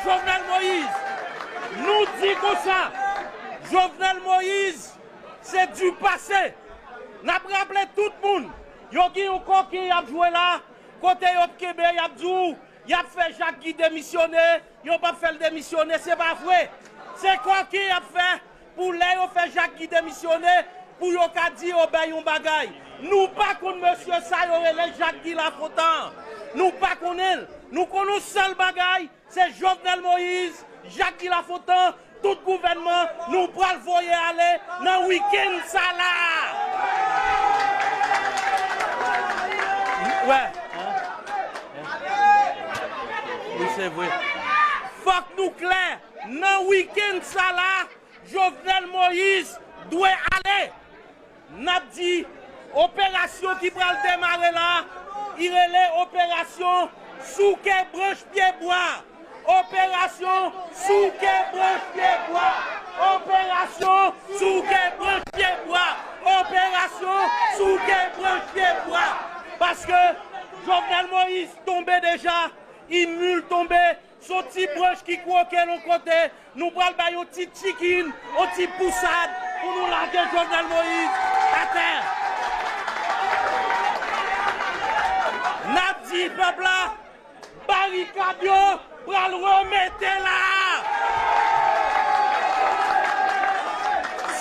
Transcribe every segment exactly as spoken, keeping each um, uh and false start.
Jovenel Moïse, nou di konsa, Jovenel Moïse, se du passé. N ap raple tout moun, yo gen yon kòki y ap jwe la, kote yo kenbe, y ap di w, y ap fè Jak Guy demisyone, yo p ap fè l demisyone, se pa vre. Se kòki y ap fè pou lè yo fè Jak Guy demisyone, pou yo ka di yo bay yon bagay. Nou pa konn mesye sa yo rele Jak Guy Lafontan. Nou pa konnen l. Nou konn yon sèl bagay, se Jovenel Moïse, Jak Guy Lafontan, tout gouvènman, nou pral voye ale nan wikenn sa la. Wè. Wi, se vre. Fòk nou klè, nan wikenn sa la, Jovenel Moïse dwe ale. N ap di, operasyon ki pral demare la, i rele operasyon souke branch pye bwa. Operasyon souke branch pye bwa. Operasyon souke branch pye bwa. Operasyon souke branch pye bwa. Paske Jovenel Moïse tonbe deja, i mil tonbe, se yon ti branch ki kwoke l yon kote, nou pral bay yon ti chicken, yon ti pousad pou nou lage Jovenel Moïse atè. N ap di pèp la, barikad yo pral remete la.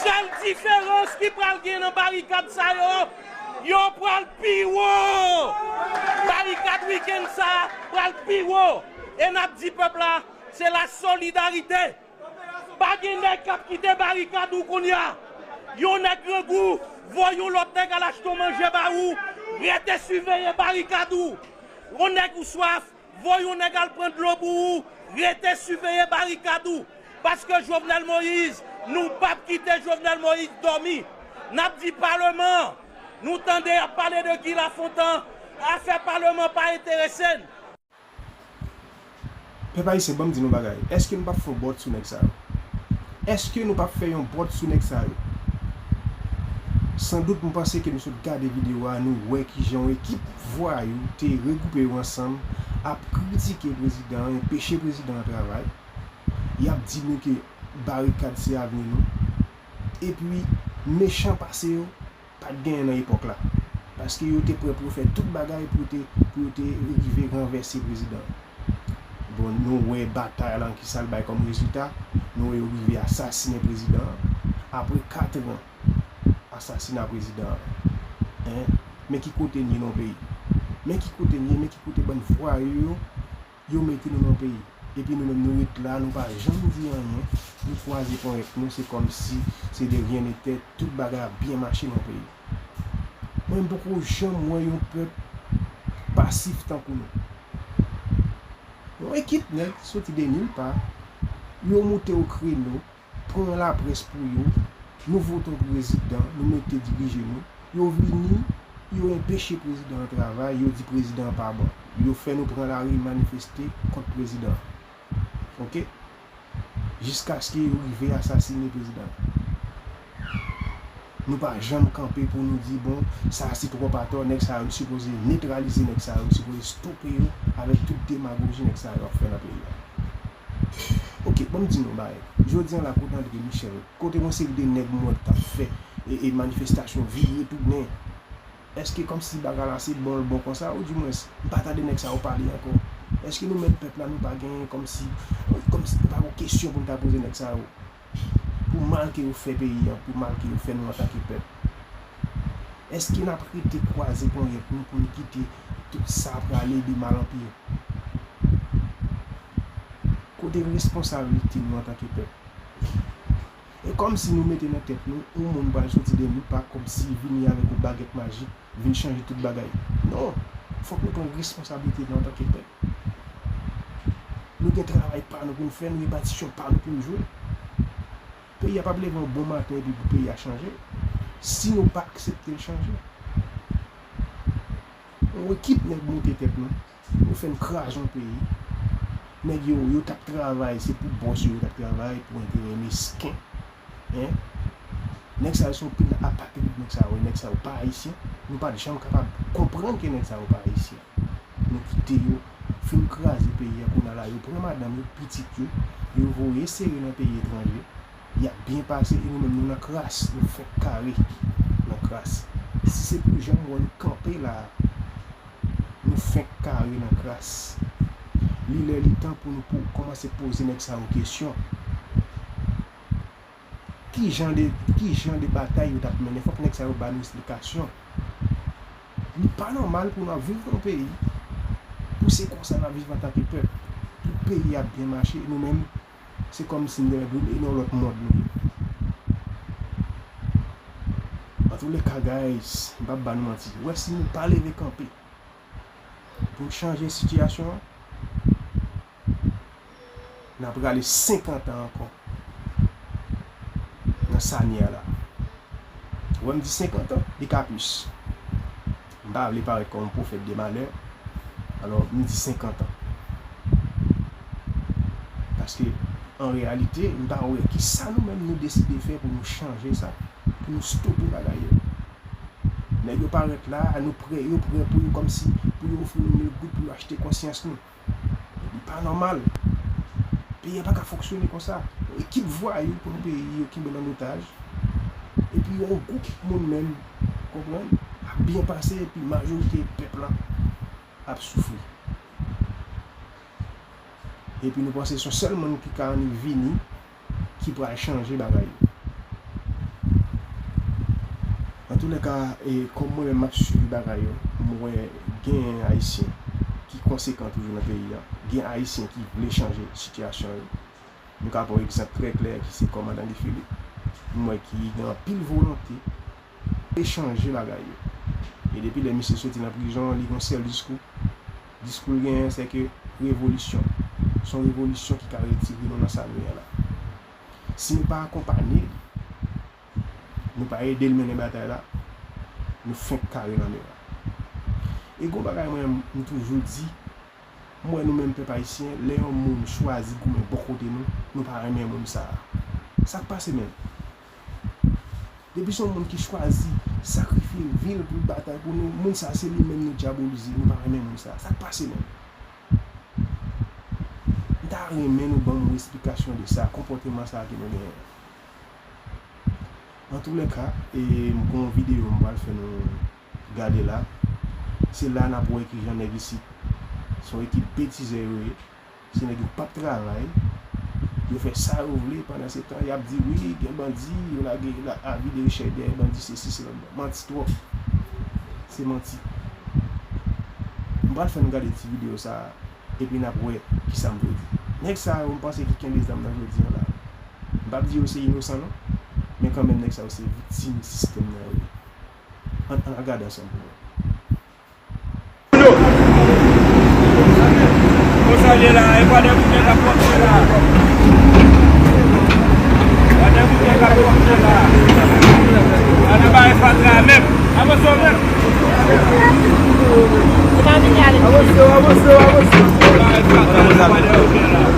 Sèl diferans ki pral gen nan barikad sa yo, yo pral pi wo. Barikad wikenn sa pral pi wo. E n ap di pèp la, se la solidarite. Pa gen nèg k ap kite barikad ou kounye a. Yon nèg grangou, voye yon lòt nèg al achte yon manje ba ou, rete siveye barikad ou. Yon nèg ou swaf, voye yon nèg al pran dlo pou ou, rete siveye barikad ou. Paske Jovenel Moïse, nou p ap kite Jovenel Moïse dòmi. N ap di palman an, nou tande y ap pale de Guy Lafontan, afè palman an pa enterese n. Pèp ayisyen, ban m di nou bagay. Èske nou p ap fè yon bòt sou nèg sa yo? Èske nou p ap fè yon bòt sou nèg sa yo? Sandout, m panse ke nou sot gade videyo a, nou wè kijan yon ekip vwayou te regwoupe yo ansanm ap kritike prezidan an, enpeche prezidan an travay. Y ap di nou ke barikad se avni nou. Epi, mechan pase yo, pa t genyen nan epòk la. Paske yo te prè pou yo fè tout bagay pou yo te, pou yo te rive ranvèse prezidan an. Bon, nou wè batay la, kisa l bay kòm rezilta. Nou wè yo rive asasinen prezidan an. Apre kat an asasina prezidan an. Hein? Men ki kote n ye nan peyi. Men ki kote n ye, men ki kote bann vwayou yo yo mete nou nan peyi. Epi nou menm nou ret la, nou pa janm di anyen, nou kwaze ponyèt nou, se kòmsi se de rien n'était, tout bagay ap byen mache nan peyi. Mwen m poko janm wè yon pèp pasif tankou nou. Yon ekip nèg soti de nil pa, yo moute o kreno, pran laprès pou yo, nou vote yon prezidan, nou mete dirije nou, yo vini, yo enpeche prezidan an travay, yo di prezidan an pa bon. Yo fè nou pran lari manifeste kont prezidan an. Oke? Jiskaske yo rive asasine prezidan an. Nou pa janm kanpe pou nou di, bon, sa a se twòp atò, nèg sa yo, nou sipoze netralize nèg sa yo, nou sipoze stope yo avèk tout demagoji nèg sa yo ap fè nan peyi a. Oke, ban m di nou bagay. Jodi a la, kote André Michel, kote yon seri de nèg m wè k t ap fè e, e manifestasyon vire tounen. Èske kòmsi bagay la se bon l bon konsa, oudimwens, m pa tande nèg sa yo pale ankò? Èske nou menm pèp la, nou pa gen kòmsi, kòmsi, nou pa gen kesyon pou n ta poze nèg sa yo? Pou mal ke yo fè peyi a, pou mal ke yo fè nou antanke pèp. Èske n ap rete kwaze ponyèt nou pou n kite tout sa prale de mal an pi? Kote responsablite nou antanke pèp? E kòmsi nou mete nan tèt nou, yon moun pral soti de nil pa kòmsi vini avèk yon bagèt majik, vin chanje tout bagay. Non, fòk nou pran responsablite nou antanke pèp. Nou gen travay pa nou pou n fè, nou gen patisyon pa nou pou n jwe. Peyi a p ap leve yon bon maten epi pou peyi a chanje, si nou pa aksepte l chanje. Yon ekip nèg moute tèt nou, yo fè n kraze yon peyi. Nèg yo, yo t ap travay, se pou bòs yo, yo t ap travay pou enterè mesken. Hein? Nèg sa yo se yon pil apatrid, nèg sa yo, nèg sa yo pa ayisyen. Nou pa t janm kapab konprann ke nèg sa yo pa ayisyen. Nou kite yo fin kraze peyi a kounye a la, yo pran madanm yo, pitit yo, yo voye sere nan peyi etranje. Y ap byen pase e nou menm nou nan kras, nou fenk kare nan kras. Si se pou jan m wè nou kanpe la a, nou fenk kare nan kras. Li lè li tan pou nou pou kòmanse poze nèg sa yo kesyon. Ki jan de, ki jan de batay yo t ap mennen? Fòk nèg sa yo ba nou esplikasyon. Li pa nòmal pou n ap viv nan yon peyi, pou se konsa n ap viv antanke pèp. Tout peyi ap byen mache, e nou menm, se kòmsi n te dwe nan yon lòt mond nou ye. Antouleka, guys, m p ap ba nou manti. Ou wè, si nou pa leve kanpe pou n chanje sitiyasyon an, n a prale senkant an ankò nan sa n ye a la. Ou wè, m di senkant an, li ka plis. M pa vle parèt kòm yon pwofèt de malè, alò, m di senkant an. Paske, an reyalite, m pa wè kisa nou menm nou deside fè pou nou chanje sa, pou nou stope bagay yo. Nèg yo parèt la, nou prè, yo prè pou yo, kòmsi pou yo ofri nou mil goud pou yo achte konsyans nou. Li pa nòmal. Peyi a pa ka fonksyone konsa. Yon ekip vwayou pran peyi, yo kenbe l an otaj. Epi yon gwoup moun menm, konprann, ap byen pase, epi majorite pèp la ap soufri. Epi nou panse se yon sèl moun ki ka annik vini, ki pral chanje bagay yo. Antouleka, e, kòm mwen menm m ap swiv bagay yo, m wè gen Ayisyen ki konsekan toujou nan peyi a. Gen Ayisyen ki vle chanje sitiyasyon yo. Nou ka pran yon egzanp trè klè ki se kòmandan Guy Philippe. M wè ki gen anpil volonte e chanje bagay yo. E depi lè misye soti nan prizon, li gen yon sèl diskou. Diskou l genyen, se ke revolisyon. Se yon revolisyon ki ka retire nou nan sa nou ye a la. Si nou pa akonpanye li, nou pa ede l mennen batay la, nou fenk kare nan miray. E gon bagay mwen, m toujou di, m wè nou menm pèp ayisyen, lè yon moun chwazi goumen bò kote nou, nou pa renmen moun sa a. Sa k pase menm? Depi se yon moun ki chwazi sakrifye vi l pou l batay pou nou, moun sa a se li menm nou dyabolize, nou pa renmen moun sa a. Sa k pase menm? M ta renmen nou ban m yon esplikasyon de sa, konpòteman sa a ke nou genyen. Antouleka, e, m gen yon videyo m pral fè nou gade la. Se la n ap wè kijan nèg isit, se yon ekip betizè yo ye. Se nèg yo p ap travay. Yo fè sa yo vle, pandan se tan, y ap di, wi, gen bandi, yo lage la, avi de rechèch dèyè bandi, sesi, sela. Manti twòp. Se manti. M pral fè nou gade ti videyo sa a, epi n ap wè kisa m vle di. Nèg sa yo, m panse ki kenbe zam nan jodi a la. M p ap di yo se inosan, non. Men kanmenm, nèg sa yo se viktim sistèm nan yo ye. Ann, ann al gade ansanm pou mwen. Konsa l ye la, e pa de bouke k ap pòte la. Pa de bouke k ap pòte la. Ann al bay fatra menm. Avanse w menm. Avanse w, avanse w, avanse w. Bay fatra, pa de bouke la.